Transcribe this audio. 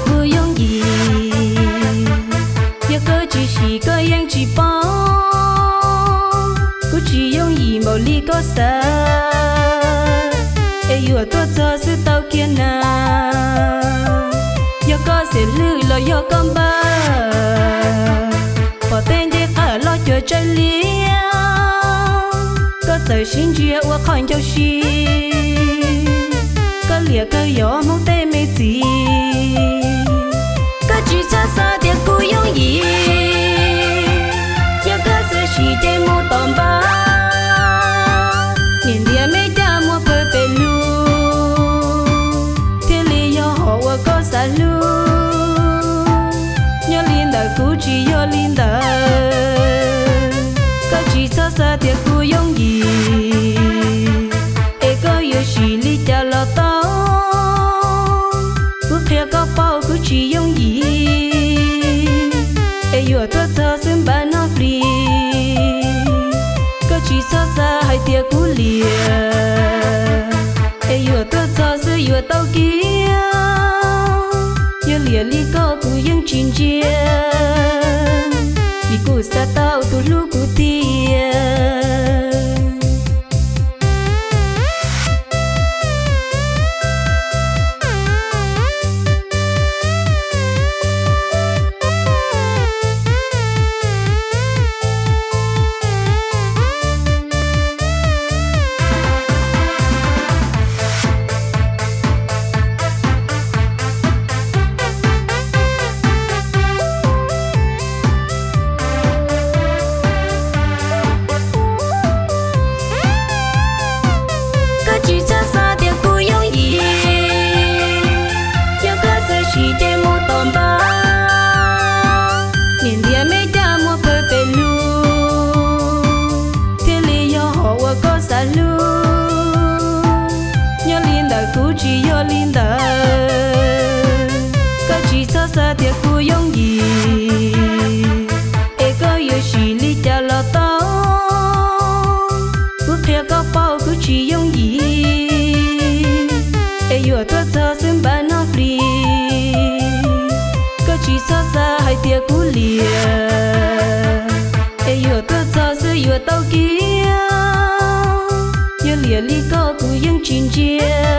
Kuv yooj yim, yog koj tsis sim koj yeej tsis paub. Kuv tsis yooj yim npaum li koj xav, es yuav tuaj txog xwb tau kiag na. Yog koj xiam hlwb los yog koj npawg, pom tej ncej qab loj cuag tsaij liab, koj txawm sib ntsia ua qhov ncauj si, koj liam kawg yog Hmoob tej me txiv. Koj tsis txhob xav tias kuv yooj yim, yog koj xav sim ces mus tom npawg. Niam ntiav me caj muag pawg pes lug, thiaj li yog hom uas koj xav hlub. Nyob li ntawd kuv tsis yog li ntawd. Koj tsis txhob xav tias kuv yooj yim, es koj yuav sim li cas los tau. Kuv qhia koj paub kuv tsis yooj yim, es yuav tuaj txog xwb npawg no plis. Koj tsis txhob xav hais tias kuv liam, es yuav tuaj txog xwb yuav tau kiag. Yog liam li koj kuv yeej tsis ntsia, vim kuv xav tau tus hlub kuv tiag. Koj tsis txhob xav tias kuv yooj yim, yog koj xav sim ces mus tom npawg. Niam ntiav me caj muag pawg pes lug, thiaj li yog hom uas koj xav hlub. Nyob li ntawd kuv tsis yog li ntawd. Koj tsis txhob xav tias kuv yooj yim, es koj yuav sim li cas los tau. Kuv qhia koj paub kuv tsis yooj yim, es yuav tuaj txog xwb npawg no plis. Koj tsis txhob xav hais tias kuv liam, es yuav tuaj txog xwb yuav tau kiag. Yog liam li koj kuv yeej tsis ntsia,